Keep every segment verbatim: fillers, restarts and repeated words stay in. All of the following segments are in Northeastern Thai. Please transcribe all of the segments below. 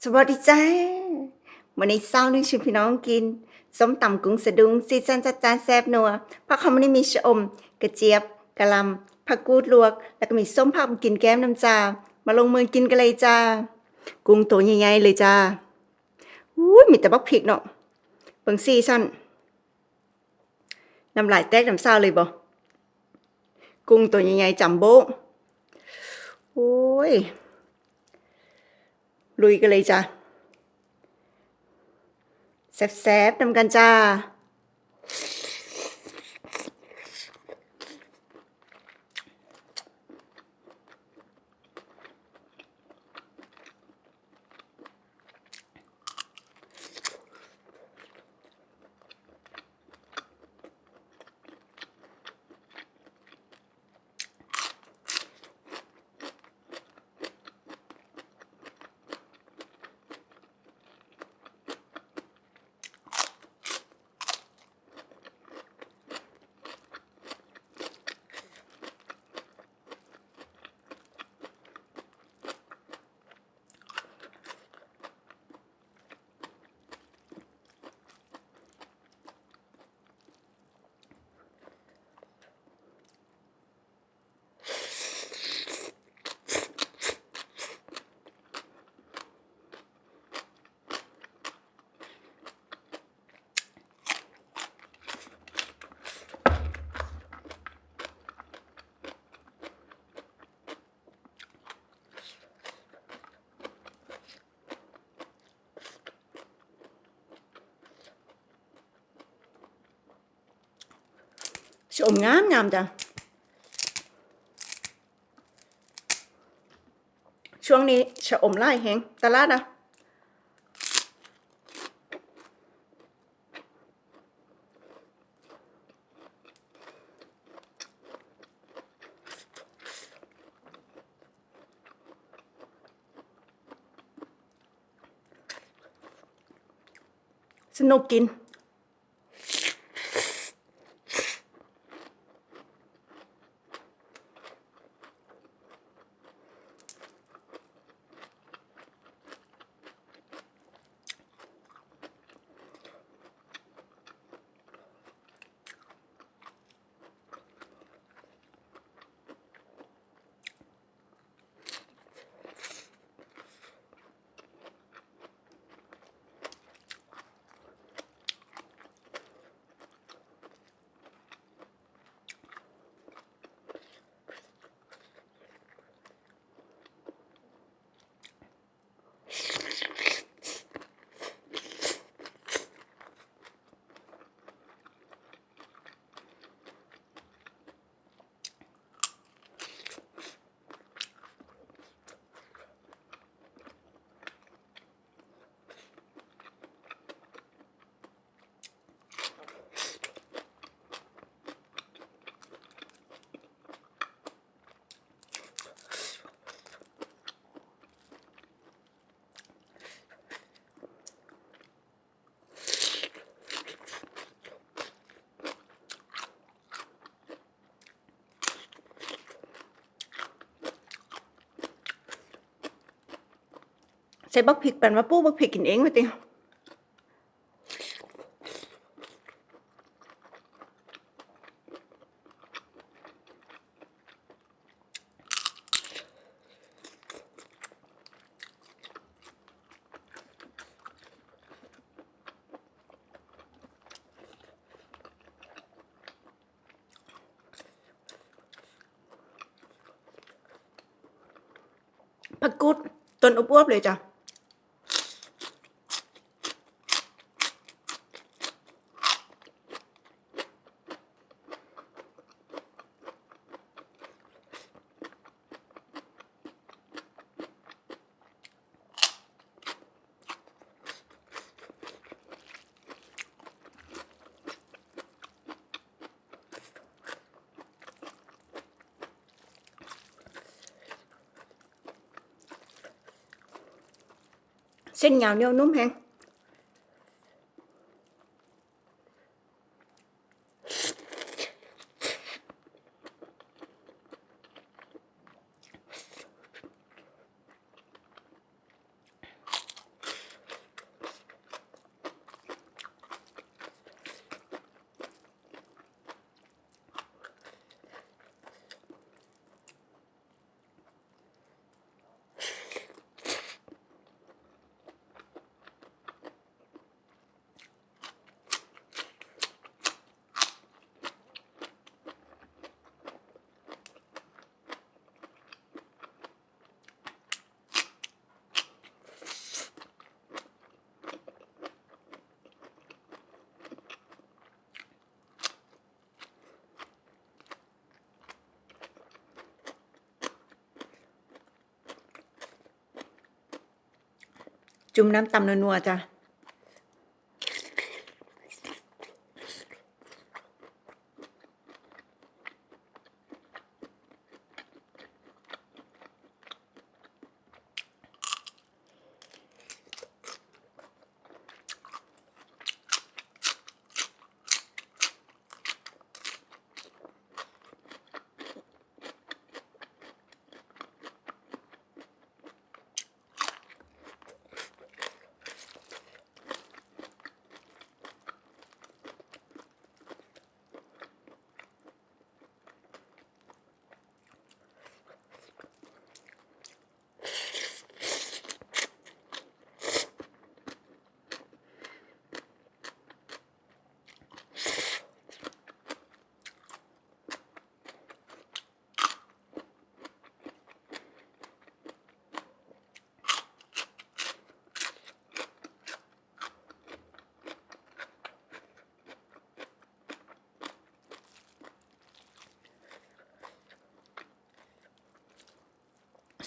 สวัสดีจ้า มื้อนี้เช้านี้ชวนพี่น้องกิน ส้มตำกุ้งสะดุ้ง สีสันจัดจ้านแซ่บนัว ผักหอม มื้อนี้มีชะอม กระเจี๊ยบ กะหล่ำ ผักกูดลวก แล้วก็มีส้มผักมากินแก้มนำจ้า มาลงมือกินกันเลยจ้า กุ้งตัวใหญ่ๆเลยจ้า อุ้ย มีแต่บักพริกเนาะ เบิ่งสีสัน น้ำลายแตกน้ำซาวเลยบ่ กุ้งตัวใหญ่ๆ จัมโบ้ โอ้ย ลุยกันเลยจ้ะ แซ่บๆ นำกันจ้า ชะอมงามงามจ้ะ ช่วงนี้ชะอมหลายแฮง ตลาดอะ สนุกกิน ใส่บักพริก ปันว่าปลูกบักพริกกินเองว่าติ ผักกูด ต้นอวบๆเลยจ้ะ เส้นยาวเหนียวนุ่มแฮง เ จุ่มน้ำตำนัวๆจ้ะ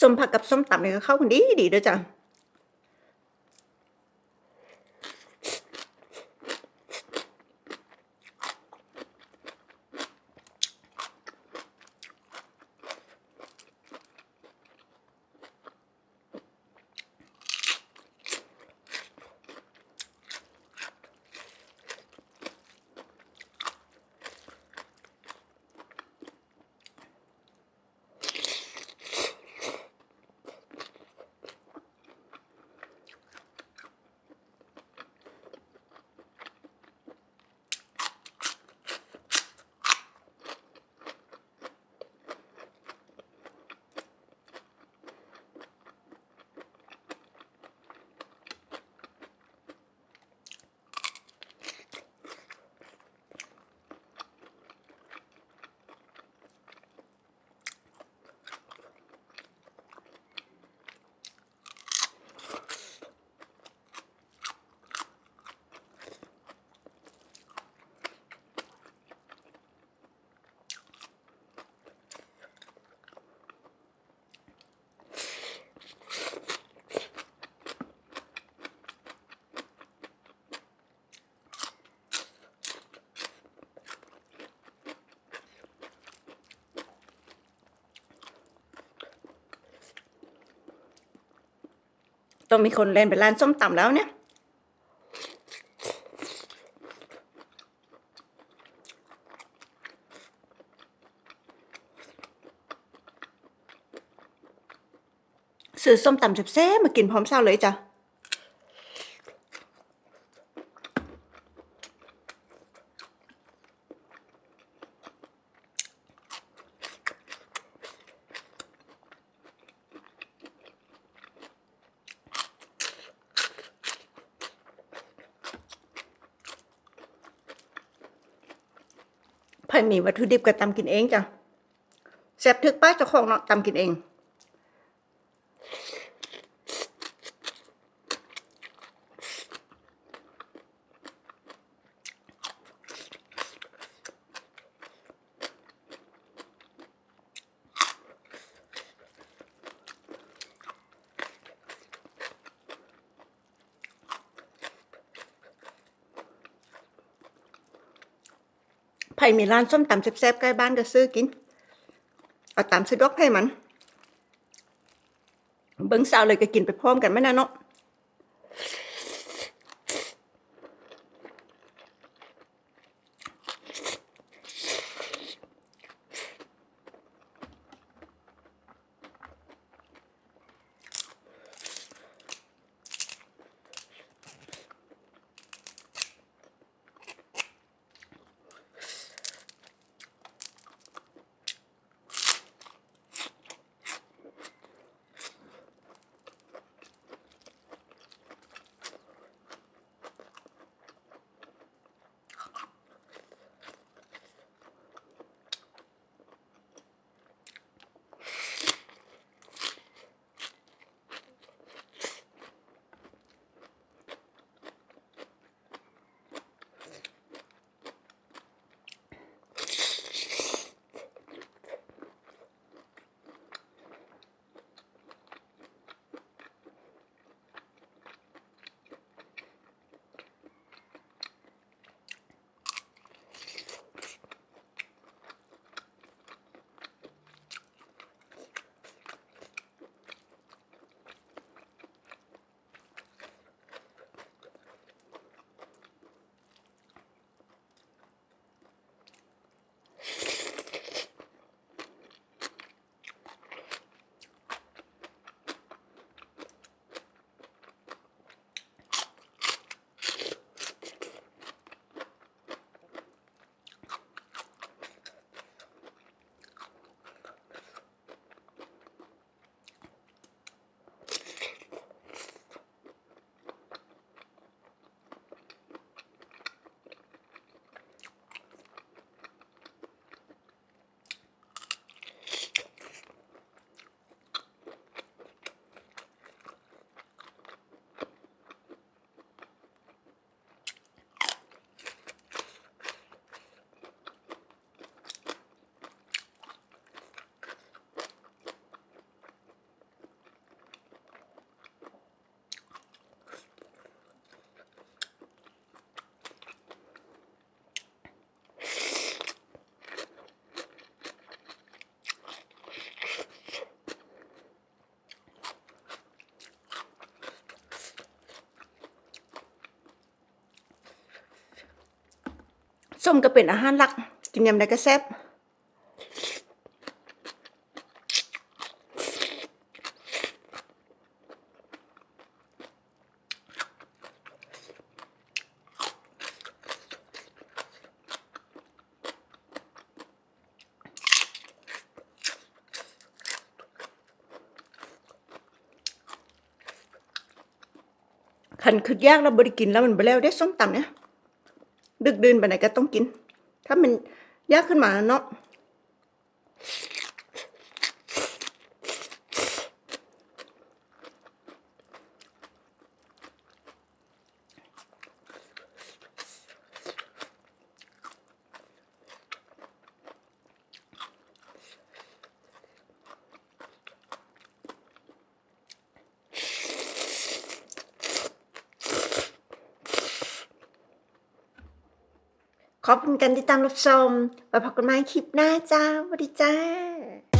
ส้มผักกับส้มตำนี่ก็เข้ากันดีดีเด้อจ้ะ ต้องมีคนแล่นไปร้านส้มตำแล้วเนี่ย ซื้อส้มตำแซ่บๆมากินพร้อมเช้าเลยจ้ะ ไผมีวัตถุดิบก็ตำกินเองจ้ะ แซ่บถึกปากเจ้าของเนาะ ตำกินเอง ไผมีร้านส้มตำแซ่บๆใกล้บ้านก็ซื้อกิน เอาตามสะดวกไผมัน เบิ่งเช้าเลยก็กินไปพร้อมกันแม่นน่ะเนาะ เ ส้มก็เป็นอาหารหลัก กินยามใดก็แซ่บ คันคิดอยากแล้วบ่ได้กินแล้วมันบ่แล้วเด้ ส้มตำเนี่ย ดึกดื่นปานใดก็ต้องกิน ถ้ามันอยากขึ้นมาเนาะ ขอบคุณการติดตามรับชม ไว้พบกันใหม่คลิปหน้าจ้า สวัสดีจ้า